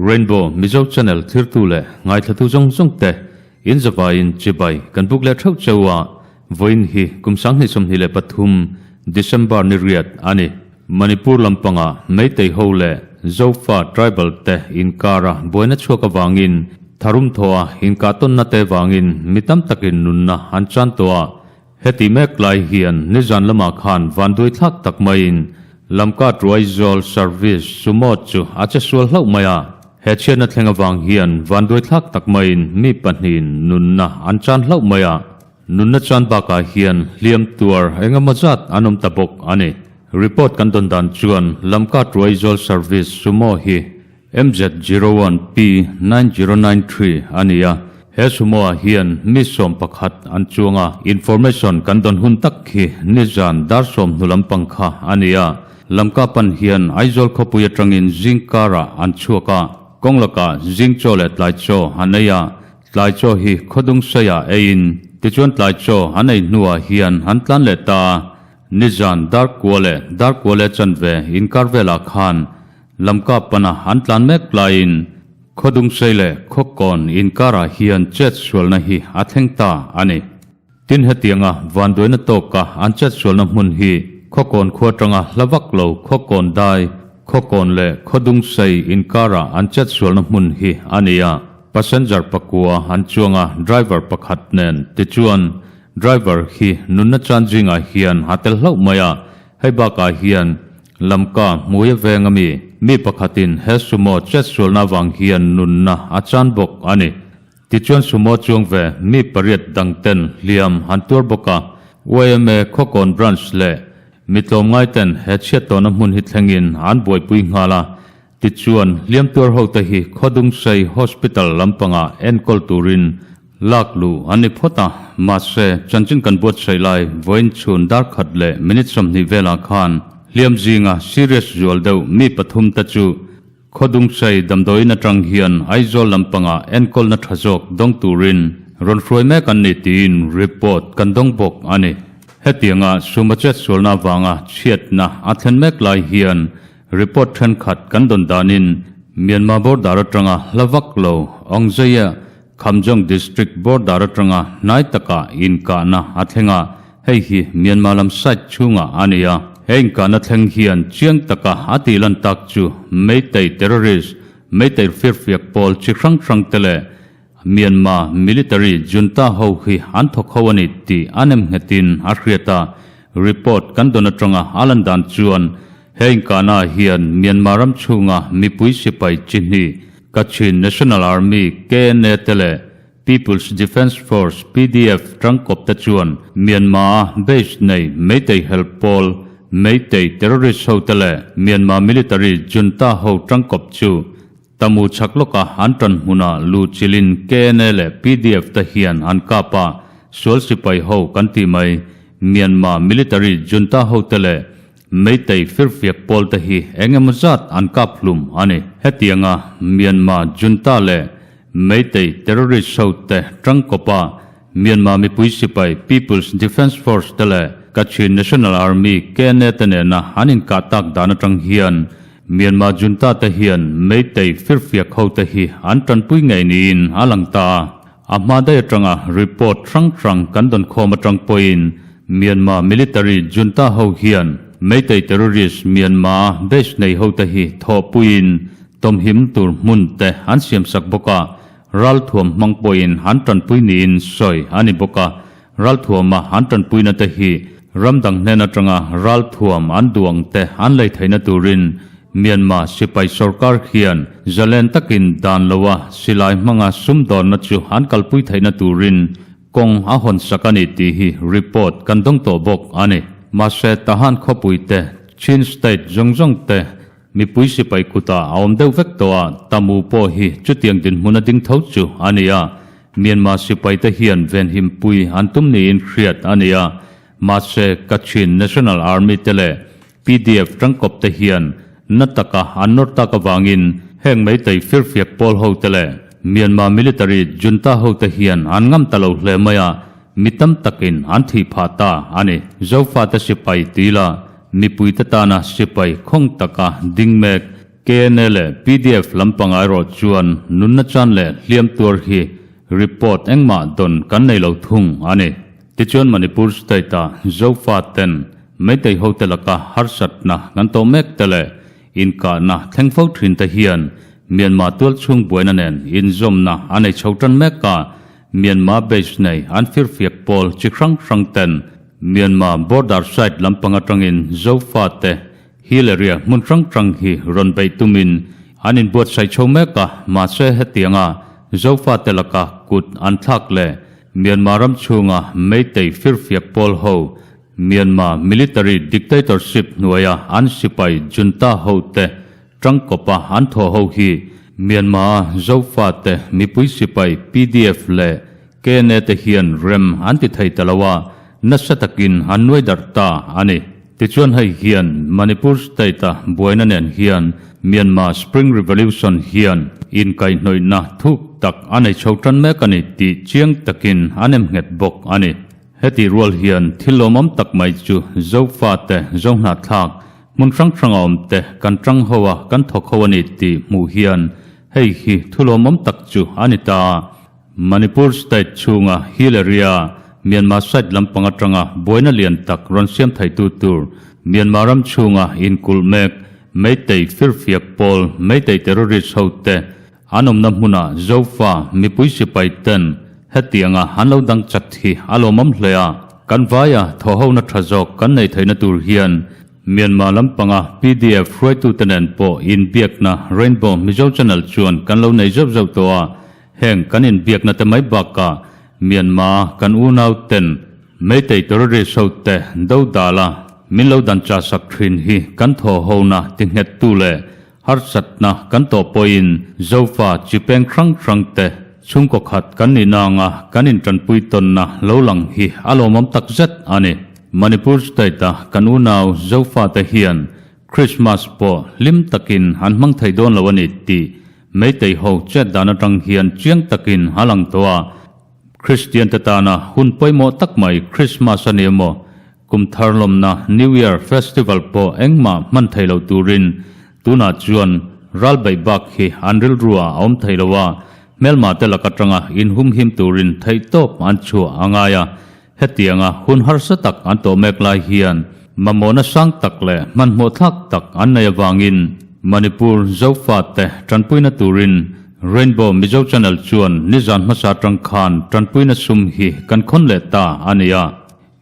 Rainbow Mizo Channel thirtu leh ngaithlatu zawng zawng te in zavaiin chibai kan buk leh theuh cheu a, vawiin hi kum 2023 December ni riat a ni. Manipur lampanga Meitei ho leh Zofa tribal te inkara buaina chhuak avangin tharum thaw a inkahtawnna te vangin mi tam takin nunna an chan tawh a, Heti mek lai hian nizan lamah khan vanduai thlak tak maiin Lamka Tuaizawl Service Sumo chu a che sual hlauh mai a. He chhiatna thleng avang hian vanduai thlak tak maiin mi pahnihin nunna an chan hlauh mai a. Nunna chan bakah hian hliam tuar engemaw zat an awm ta bawk a ni. Report kan dawn dan chuan Lamka Tuaizawl Service Sumo hi MZ01P9093 a ni a, he sumo-ah hian mi 11 an chuang a, information kan dawn hun tak hi nizan dar sawm hnu lampang kha a ni a, Lamka pan hian Aizawl khawpui atangin zing karah an chhuak a, kawng lakah zing chaw leh tlai chaw an ei a, tlai chaw hi khawdung saiah eiin tichuan tlai chaw an ei hnuah hian an tlan leh ta a, nizan dar kua leh dar kua leh chanve inkar velah khan Lamka pana an tlan mek laiin Khawdungsei leh Khawkawn inkarah hian chet sualna hi a thleng ta a ni. Tin hetianga vanduaina tawka an chet sualna hmun hi Khawkawn khua atanga hla vak lo Khawkawn dai, Khawkawn leh Khawdungsei inkarah an chet sualna hmun hi a ni a. Passenger pakua an chuang a, driver pakhat nen tichuan driver hi nunna chan zingah hian a tel hlauh mai a, hei bakah hian Lamka hmui a veng a mi, mi pakhatin he sumo chet sualna avang hian nunna a chan bawk a ni. Tichuan sumo chuang ve mi pariat dangten hliam an tuar bawk a, yma Khawkawn Branch leh mi tlawmngaiten he chhiat tawhna hmun hi thlengin an buaipui nghal a. Tichuan hliam tuar hote hi Khawdungsei Hospital lampangah enkawl turin Lak luh an ni phawt a, mahse chanchin kan buatsaih lai vawiin chhun dar khat leh minute 20 velah khan hliam zinga serious zual deuh mi pathum te chu Khawdungsei damdawiin atang hian Aizawl lampangah enkawlna tha zawk dawng turin rawn hruai mek an ni tiin report kan dawng bawk a ni. Hetianga suma chetsualna avanga chhiatna a thlen mek lai hian Report thenkhat kan dawn danin Myanmar border atanga hla vak lo Aungzaya Khamjong District border atanga hnai takah inkahna a thleng a, hei hi Myanmar lam side chhungah a ni a. He inkahna thleng hian chiang taka a tih lan tak chu Meitei terrorist, Meitei firfiak pawl chi hrang hrang te leh Myanmar military junta ho hi an thawk ho a ni tih a nem nghetin a hriat a, report kan dawn atanga a lan dan chuan he inkahna hian Myanmar ram chhunga mipui sipai chi hnih Kachin National Army, KNA, te leh People's Defence Force, PDF, tangkawp te chuan Myanmar-a base nei Meitei hel pawl, Meitei terrorist ho te leh Myanmar military junta ho tangkawp chu Tamu chhak lawka an tan hmunah lu chilin KNA leh PDF te hian an kap a, sual sipai ho kan ti mai. Myanmar military junta ho te leh Meitei firfiak pawl te hi eng emaw zat an kap hlum a ni. Hetianga Myanmar junta leh Meitei terrorist ho te tangkawpa Myanmar mipui sipai People's Defence Force te leh Kachin National Army, KNA, te nena an inkah tak dan atang hian Myanmar junta te hian Meitei firfiak ho te hi an tanpui ngei niin a lang ta a. A hma daih atanga report hrang hrang kan dawn khawm atang pawhin Myanmar military junta ho hian Meitei terrorist Myanmar-a base nei ho te hi thawhpuiin tawmhim tur hmun te an siamsak bawk a. Ralthuam hmang pawhin an tanpui niin sawi a ni bawk a, ralthuama an tanpuina te hi ram dang hnen atanga ralthuam an duh ang te an lei theihna turin Myanmar sipai sorkar hian zalen takin dan loa silai hmanga sumdawnna chu an kalpui theihna turin kawng a hawn sak a ni tih hi report kan dawng tawh bawk a ni. Mahse Tahan khawpui te, Chin state zawng zawng te, Mipui sipai kutah a awm deuh vek tawh a, Tamu pawh hi chutiang dinhmun a ding tho chu a ni a. Myanmar sipaite hian venhim pui an tum niin hriat a ni a, mahse Kachin National Army te leh PDF tangkawp te hian na taka an nawr tak avangin heng Meitei firfiak pawl ho te leh Myanmar military junta ho te hian an ngam ta lo hle mai a, mi tam takin an thih phah ta a ni. Zofate sipai tila Mipuite tana sipai khawng taka ding mek KNA leh pdf lampang erawh chuan nunna chan leh hliam tuar hi report engmah dawn kan nei lo thung a ni. Tichuan Manipur state-a Zofa ten Meitei hote laka harsatna kan tawh mek te leh inkahna thleng fo thin te hian Myanmar tualchhung buaina nen inzawmna a nei chho tan mek a, Myanmar base nei an firfiak pawl chi hrang hrang ten Myanmar border side lampang atangin Zofa te Hill area hmun hrang hrang hi rawn beih tumin an inbuatsaih chho mek a, mahse hetianga Zofate laka kut an thlak leh Myanmar ram chhunga Meitei firfiak pawl ho Myanmar military dictatorship hnuaia an sipai junta hote tangkawpa an thawh ho hi Myanmar-a Zofate mipui sipai pdf leh KNA te hian rem an ti thei ta lo a, nasa takin an nuai darh ta a ni. Tichuan hei hian Manipur state-a buaina nen hian Myanmar Spring Revolution hian inkaihhnawihna thuk tak a nei chho tan mek a ni tih chiang takin a nem nghet bawk a ni. Hetih rual hian thil lawmawm tak mai chu Zofate Zohnahthlak hmun hrang hranga awmte kan tang ho a, kan thawk ho a ni tih hmuh hian hei hi thu lawmawm tak chu a ni ta. Manipur state chhunga hill area Myanmar side lampang atanga buaina lian tak rawn siam theitu tur Myanmar ram chhunga inkulh mek Meitei firfiak pawl Meitei terrorist ho te an awmna hmunah Zofa mipui sipai ten hetianga an lo dang chat hi a lawmawm hle a. Kan vaia thawhhona tha zawk kan nei theihna tur hian Myanmar lampanga pdf hruaitute nen pawh inbiakna Rainbow Mizo Channel chuan kan lo nei zauh zauh tawh a. Heng kan inbiakna te mai bakah Myanmar kan unau ten Meitei terrorist ho te do dal a min lo dan cha sak thin hi kan thaw ho na ti nghet tu leh harsatna kan tawh pawhin Zofa chi peng hrang hrang te chhungkaw khat kan nih na anga kan intanpui tawnna lo lang hi a lawmawm tak zet a ni. Manipur state a kan unau Zofa te hian Christmas pawh hlim takin an hmang thei dawn lo a ni tih Meitei ho chet dan atang hian chiang takin a lang tawh a, Kristian te tana hun pawimawh tak mai Christmas a ni emaw, kum thar lawmna New Year festival pawh engmah hman thei lo turin tunah chuan ral beih bak hi an rilru ah a awm thei lo a, hmelma te lak atanga inhumhim turin theihtawp an chhuah a ngai a, Hetianga hun harsa tak an tawh mek lai hian mamawhna sang tak leh hmanhmawh thlak tak an nei avangin Manipur Zofate tanpuina turin Rainbow Mizo Channel chuan nizan hmasa atang khan tanpuina sum hi kan khawn leh ta a ni a.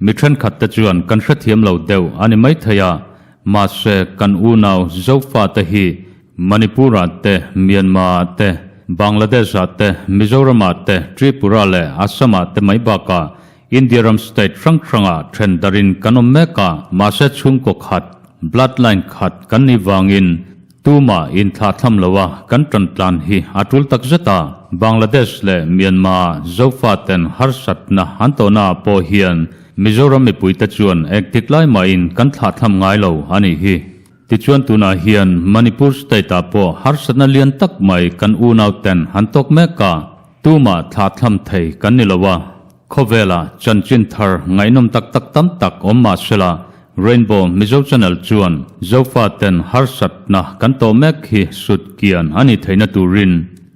Mi thenkhat te chuan kan hrethiam lo deuh a ni maithei a, mahse kan unau Zofate hi Manipur-ah te, Myanmar-ah te, Bangladesh-ah te, Mizoram-ah te, Tripura leh Assam-ah te mai bakah India ram state hrang hrangah then darin kan awm mek a, mahse chhungkaw khat, bloodline khat kan nih vangin tumah inthlahthlam loa kan tan tlan hi a tul tak zet a. Bangladesh leh Myanmar-ah Zofaten harsatna an tawhnaah pawh hian Mizoram mipuite chuan engtik lai mahin kan thlahthlam ngai lo a nih hi. Tichuan tunah hian Manipur state ah pawh harsatna lian tak mai kan unau ten han tawk mek a, tumah thlah thlam thei kan ni lo a. Khawvelah chanchin thar ngaihnawm tak tak tam tak awm mah sela, Rainbow Mizo Channel chuan Zofa ten harsatna kan tawh mek hi sut kian a nih theihna turin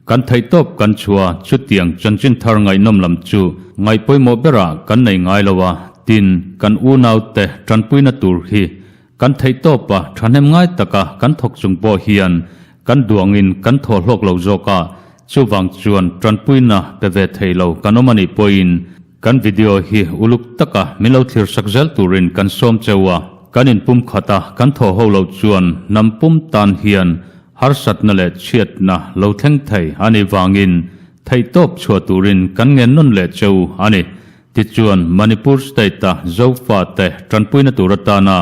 kan theihtawp kan chhuah a, chutiang chanchin thar ngaihnawm lam chu ngaih pawimawh berah kan nei ngai lo a, tin kan unau te tanpuina tur hi Kan theih tawp a, thahnem ngai taka kan thawk chung pawh hian kan duangin kan thaw hlawk lo zawk a, chuvang chuan tanpuina pe ve thei lo kan awm a nih pawhin kan video hi uluk taka min lo thlir sak zel turin kan sawm cheu a, kan inpum khat a kan thaw ho loh chuan hnam pum tan hian harsatna leh chhiatna lo thleng thei a nih vangin theih tawp chhuah turin kan ngen nawn leh cheu a ni. Tichuan, Manipur State-a Zofate tanpuina tur atana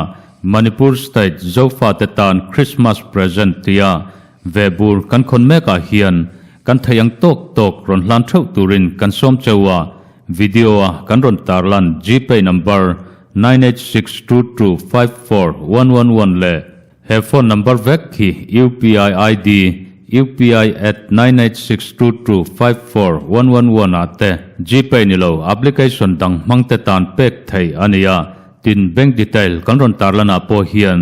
Manipur State Zofate tan Christmas Present tia vehbur kan khawn mekah hian kan theih ang tawk tawk rawn hlan theuh turin kan sawm cheu a, video-a kan rawn tarlan Gpay number 9862254111 leh He phone number vek hi UPI ID UPI at 9862254111 ah te Gpay ni lo application dang hmang te tan pek theih a ni a, tin bank detail kan rawn tarlan ah pawh hian.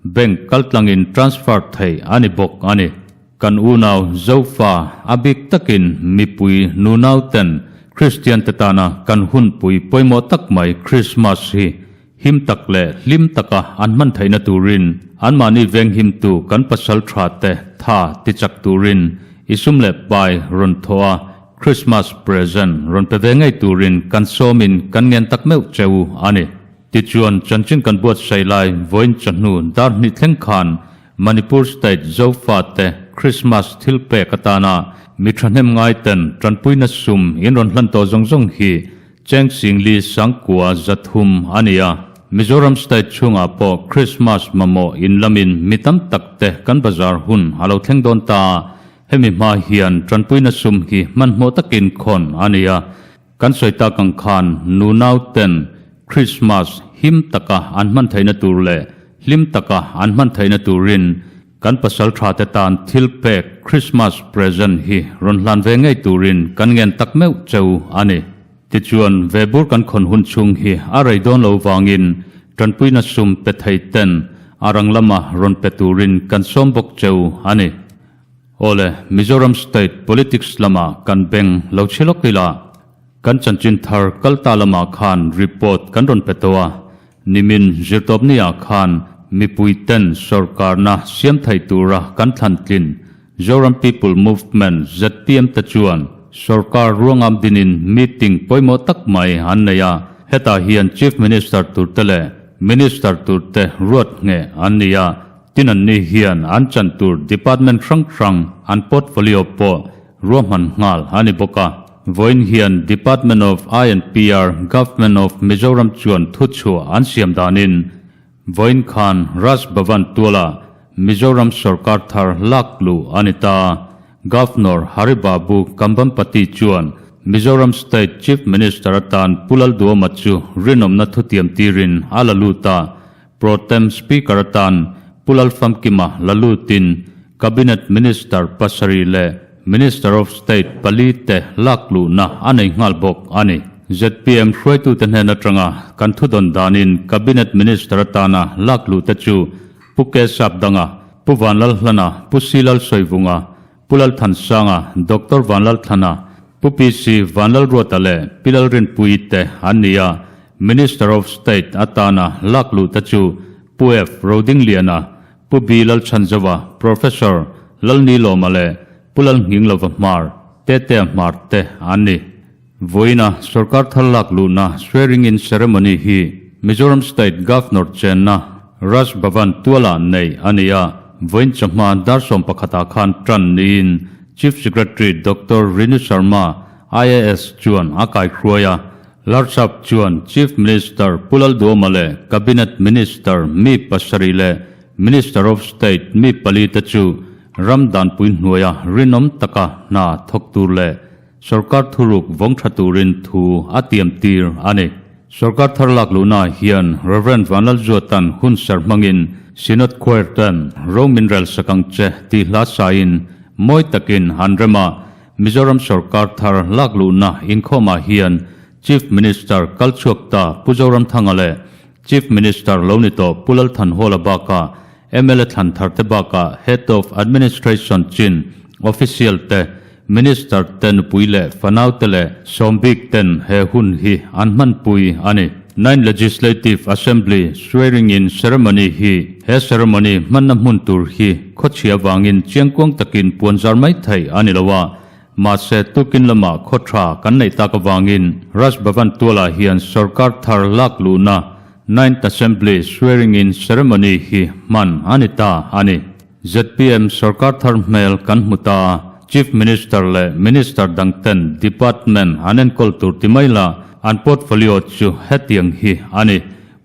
Bank kaltlangin transfer theih a ni bawk a ni. Kan unau Zofa a bik takin mipui nunauten Kristian te tana kan hunpui pawimawh tak mai Krismas hi him tak leh hlim taka an hman theihna turin anmahni venghimtu kan pasal tha te tha tichak turin i sum leh pai rawn thawh a Krismas present rawn pe ve ngei turin kan sawmin kan ngen tak meuh che u a ni. Tichuan, chanchin kan buatsaih lai vawiin chawhnu dar hnih thleng khan Manipur State Zofate Krismas thil pek atana mi thahnem ngaiten tanpuina sum in rawn hlan tawh zawng zawng hi cheng singli sangkua zathum a ni a. Mizoram State chhungah pawh Krismas mamawh in lamin mi tam tak te kan bazar hun a lo thleng dawn ta a, hemi hma hian tanpuina sum hi hmanhmawh takin khawn a ni a. Kan sawi tak ang khan nunau ten Krismas him taka an hman theihna tur leh hlim taka an hman theihna turin kan pasal tha te tan thil pek Krismas present hi rawn hlan ve ngei turin kan ngen tak meuh cheu a ni. Tichuan vebur kan khawn hun chhung hi a rei dawn lo vangin tanpuina sum pe thei ten a rang lama rawn pe turin kan sawm bawk cheu a ni. Awle, Mizoram State Politics lama kan beng lo chhe lawk ila, kan chanchin thar kal ta lamah khan report kan rawn pe tawh a, nimin zirtawpni ah khan mipui ten sorkarna siam thei tura kan thlan tlin Zoram People Movement, zpm, te chuan sorkar ruangam dinin meeting pawimawh tak mai an nei a, hetah hian Chief Minister turte leh Minister turte ruat ngheh an ni a, Tin anni hian an chan tur department hrang hrang an portfolio pawh ruahman nghal a ni bawk a. Vawiin hian Department of I&PR, Government of Mizoram chuan thuchhuah an siam danin vawiin khan Raj Bhavan tualah Mizoram sorkar thar lak luh a ni ta. Governor Hari Babu Kambhampati chuan Mizoram State Chief Minister atan Pu Lalduhoma chu rinawmna thutiam tirin a la lut a. Pro Tem Speaker atan Pu Lalfamkima la lutin Cabinet Minister pasarih leh Minister of State pali te lak luhna a nei nghal bawk a ni. Zpm hruaitute hnen atanga kan thudawn danin Cabinet Minister atana lak luhte chu Pu Kesap Danga, Pu Vanlalhlana, Pu Silal Sawivunga, Pu Lalthansanga, Doctor Vanlalthlana, Pu PC Vanlalruata leh Pi Lalrinpuii te an ni a, Minister of State atana lak luh te chu Pu F Rodingliana, Pu B Lalchhanzova, Professor Lalnilawma leh Pu Lalnghinglova Hmar, Tetea Hmar te an ni. Vawiina sorkar thar lak luhna swearing in ceremony hi Mizoram State Governor chenna Raj Bhavan tualah neih a ni a, vawiin chawhma dar sawmpakhatah khan tan niin Chief Secretary Doctor Rinu Sharma, IAS chuan a kaihruai a. Larsap chuan Chief Minister Pu Lalduhoma leh Cabinet Minister mi pasarih leh Minister of State mi pali te chu ram danpui hnuaia rinawm taka hna thawk tur leh Sorkar thuruk vawng tha turin thu a tiam tir a ni. Sorkar thar lak luhnaah hian Rev. Vanlalzuatan hun ser hmangin Synod Choir ten ro min rel sak ang che tih hla sain mawi takin an rem a. Mizoram sorkar thar lak luhna inkhawmah hian Chief Minister kalchhuak ta Pu Zoramthanga leh Chief Minister lo ni tawh Pu Lalthanhawla bakah mla thlan thar te bakah Head of Administration chin official te, Minister te nupui leh fanau te leh sawmbik ten he hun hi an hmanpui a ni. Ninth Legislative Assembly swearing in ceremony hi he ceremony hmanna hmun tur hi khawchhia vangin chiangkuang takin puanzar mai theih a ni lo a, mahse tukin lamah khaw tha kan neih tak avangin Raj Bhavan tualah hian sorkar thar lak luhna Ninth Assembly swearing in ceremony hi hman a ni ta a ni. Zpm sorkar thar hmel kan hmu ta a, Chief Minister leh Minister dang ten Department an enkawl tur ti mai la, an portfolio chu hetiang hi a ni.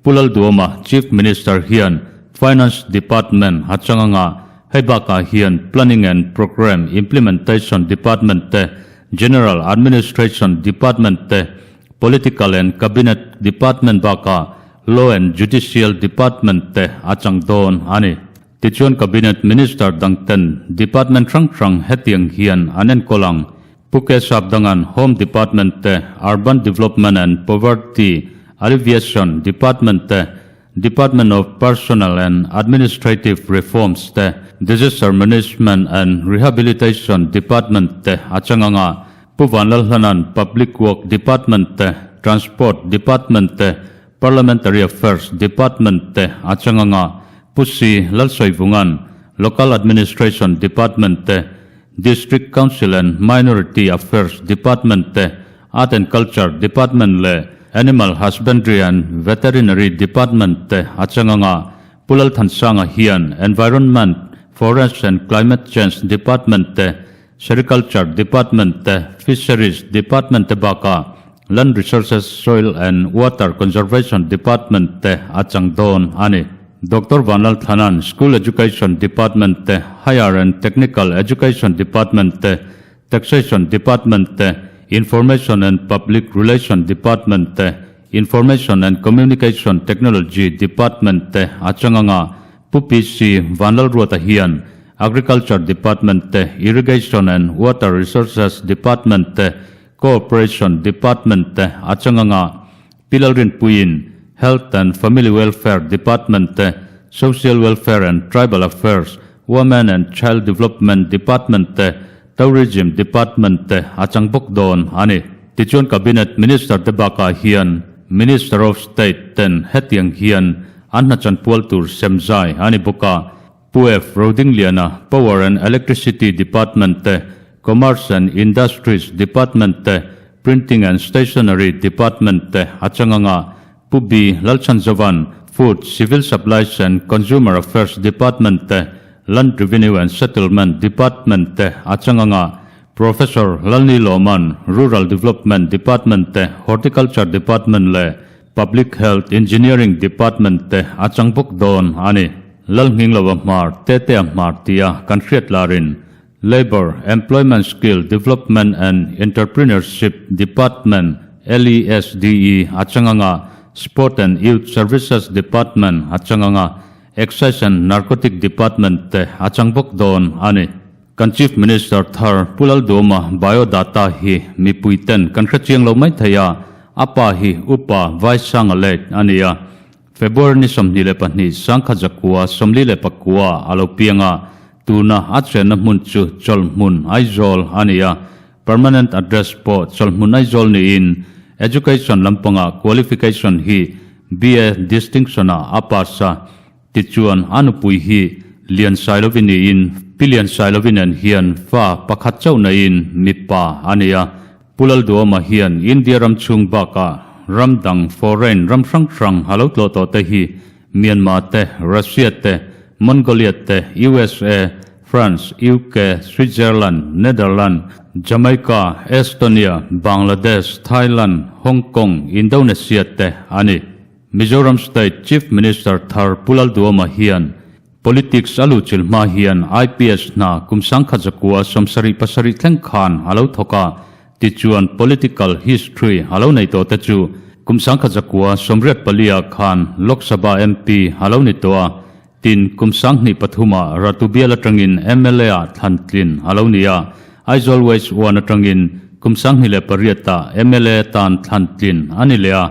Pu Lalduhoma Chief Minister hian Finance Department a chang anga, hei bakah hian Planning and Programme Implementation Department te, General Administration Department te, Political and Cabinet Department bakah Law and Judicial Department te a chang dawn a ni. Tichuan Cabinet Minister dang ten Department hrang hrang hetiang hian an enkawl ang. Pu Kesap dangan Home Department te, Urban Development and Poverty Alleviation Department te, Department of Personnel and Administrative Reforms te, Disaster Management and Rehabilitation Department te a chang ang a, Pu Vanlalhlana'n Public Work Department te, Transport Department te, Parliamentary Affairs Department te a chang ang a, Pu Si Lalsawivunga'n Local Administration Department te, District Council and Minority Affairs Department te, Art and Culture Department leh Animal Husbandry and Veterinary Department te a chang ang a, Pu Lalthansanga hian Environment, Forest and Climate Change Department te, Sericulture Department te, Fisheries Department te bakah Land Resources, Soil and Water Conservation Department te a chang dawn a ni. Doctor Vanlalthlana'n School Education Department te, Higher and Technical Education Department te, Taxation Department te, Information and Public Relation Department te, Information and Communication Technology Department te a chang ang a, Pu PC Vanlalruata hian Agriculture Department te, Irrigation and Water Resources Department te, Cooperation Department te a chang ang a, Pi Lalrinpuiin Health and Family Welfare Department te, Social Welfare and Tribal Affairs, Women and Child Development Department te, Tourism Department te a chang bawk dawn a ni. Tichuan Cabinet Minister te bakah hian Minister of State ten hetiang hian an hna chanpual tur sem zai a ni bawk a, Pu F. Rodingliana, Power and Electricity Department te, Commerce and Industries Department te, Printing and Stationery Department te a chang ang a, Pu B. Lalchhanzovan, Food, Civil Supplies and Consumer Affairs Department te, Land Revenue and Settlement Department te a chang ang a, Professor Lalni Lawman, Rural Development Department te, Horticulture Department leh Public Health Engineering Department te a chang bawk dawn a ni. Lalnghingloa hmar, Tetea hmar tia kan hriat larin Labour, Employment Skill Development and Entrepreneurship Department, LESDE, a chang ang a, Sport and Youth Services Department a chang ang a, Excise and Narcotic Department te a chang bawk dawn a ni. Kan Chief Minister thar Pu Lalduama biodata hi mipui ten kan hre chiang lo mai thei a, a pa hi Upa Vaisanga late a ni a. February ni 22 Sangkhajakua 44 a lo piang a, tuna a chenna hmun chu Chawlhmun Aizawl a ni a, permanent address pawh Chawlhmun Aizawl niin Education lampanga qualification hi BA Distinction-ah a pass a, tichuan a nupui hi Lian Sailovi niin Pi Lian Sailovi nen hian fa pakhat chauh naiin mipa a ni a, Pu Lalduama hian India ram chhung bakah ram dang foreign ram hrang hrang a lo tlawh tawh te hi Myanmar te, Russia te, Mongolia te, usa, France, UK, Switzerland, Netherland, Jamaica, Estonia, Bangladesh, Thailand, Hong Kong, Indonesia te a ni. Mizoram State Chief Minister thar Pu Lalduama hian Politics a luhchilh hma hian IPS hna kum 1970 thleng khan a lo thawk a, tichuan political history a lo nei tawh te chu kum 1984 ah khan Lok Sabha MP a lo ni tawh a, tin kum 2003 ah Ratubial atangin mla ah thlan tlin a lo ni a, Aizawl West 1 atangin kum 2008 ah mla tan thlan tlin a ni leh a.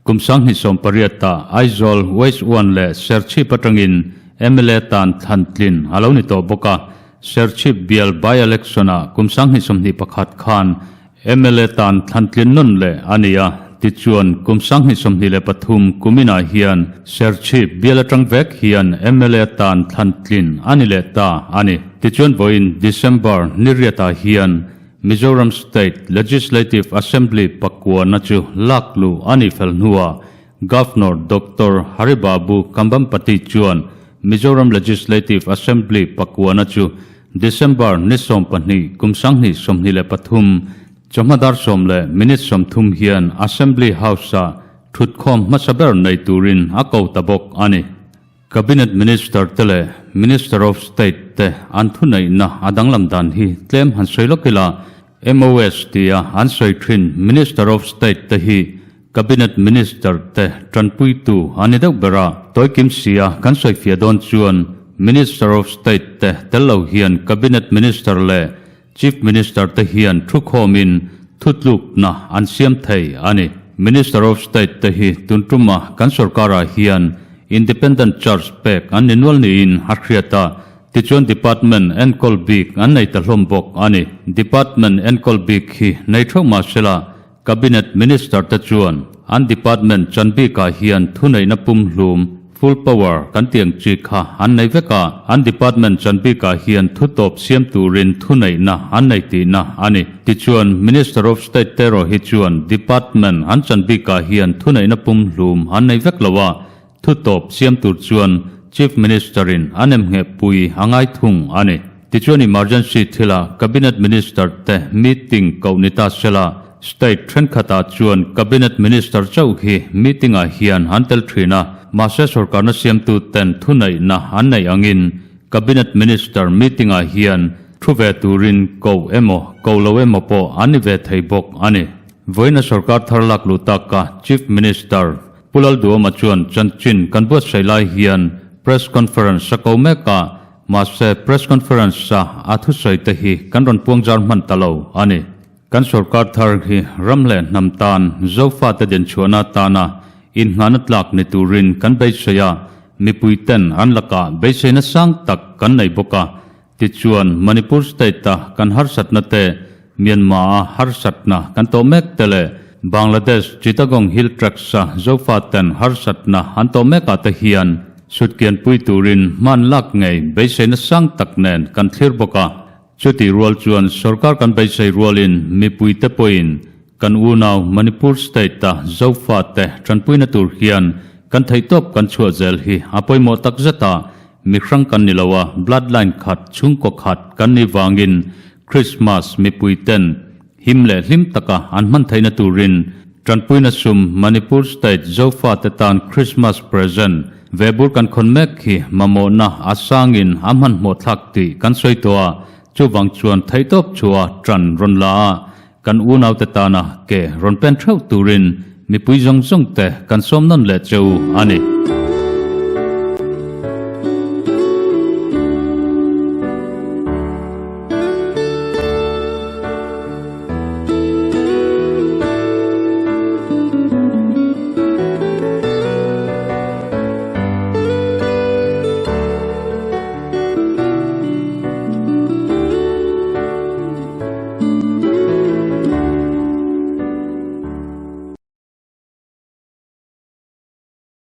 Kum 2018 ah Aizawl West 1 leh Serchhip atangin mla tan thlan tlin a lo ni tawh bawk a, Serchhip bial by-election ah kum 2021 khan mla tan thlan tlin nawn leh a ni a, tichuan kum 2023 kuminah hian Serchhip bial atang vek hian mla tan thlan tlin a ni leh ta a ni. Tichuan vawiin December ni riatah hian Mizoram State Legislative Assembly pakuana chu lak luh a nih fel hnuah Governor Doctor Haribabu Kambhampati chuan Mizoram Legislative Assembly pakuana chu December ni 12 kum 2023 chawhma dar 10 leh minute 30 hian Assembly House-ah thutkhawm hmasa ber nei turin a ko ta bawk a ni. Cabinet Minister te leh Minister of State te an thuneihna a danglam dan hi tlem han sawi lawk ila, MOS tia an sawi thin Minister of State te hi Cabinet Minister te tanpuitu a ni deuh ber a. Tawikim sia kan sawi fiah dawn chuan Minister of State te tel lo hian Cabinet Minister leh Chief Minister te hian thukhawmin thutlukna an siam thei a ni. Minister of State te hi tun tuma kan sorkarah hian Independent Church pek an ni nual niin a hriat a, tichuan Department enkawl bik an nei ta hlawm bawk a ni. Department enkawl bik hi nei theuh mah sela, Cabinet Minister te chuan an Department chan bikah hian thuneihna pumhlum, full power, kan tih ang chi kha an nei vek a, an Department chan bikah hian thu tawp siam turin thuneihna an nei tihna a ni. Tichuan, Minister of State te erawh hi chuan Department an chan bikah hian thuneihna pumhlum an nei vek lo a, Thu tawp siam tur chuan Chief Minister in an emnghehpui a ngai thung a ni. Tichuan emergency thilah Cabinet Minister te meeting koh ni ta sela, State thenkhatah chuan Cabinet Minister chauh hi meeting ah hian an tel thin a, mahse sorkarna siamtu ten thuneihna an neih angin Cabinet Minister meeting ah hian thu ve turin koh emaw koh lo emaw pawh an ni ve thei bawk a ni. Vawiina sorkar thar lak luh taka Chief Minister Pu Lalduhawma chuan chanchin kan buatsaih lai hian Press Conference a ko mek a, mahse Press Conference a a thusawi te hi kan rawn puangzar hman ta lo a ni. Kan sorkar thar hi ram leh hnam tan Zofate dinchhuahna atana inngahna tlak ni turin kan beisei a, mipui ten an lakah beiseina sang tak kan nei bawk a, Tichuan, Manipur State-a kan harsatna te, Myanmar-a harsatna kan tawh mek te leh Bangladesh Chittagong Hill Tracts-a Zofaten harsatna an tawh mekah te hian sutkianpui turin hman lak ngei beiseina sang tak nen kan thlir bawk a. Chutih rual chuan sorkar kan beisei rualin mipuite pawhin kan unau Manipur State-a Zofate tanpuina tur hian kan theihtawp kan chhuah zel hi a pawimawh takzet a, Mi hrang kan ni lo a, bloodline khat, chhungkaw khat kan ni vangin Christmas mipui ten him leh hlim taka an hman theihna turin tanpuina sum Manipur State Zofa te tan Christmas present ve bur kan khawn mek hi mamawhna a sangin a hmanhmawh thlak tih kan sawi tawh a, chuvang chuan theihtawp chhuah a tan rawn la a, kan unaute tana ke rawn pen theuh turin mipui zawng zawng te kan sawm nawn leh cheu a ni.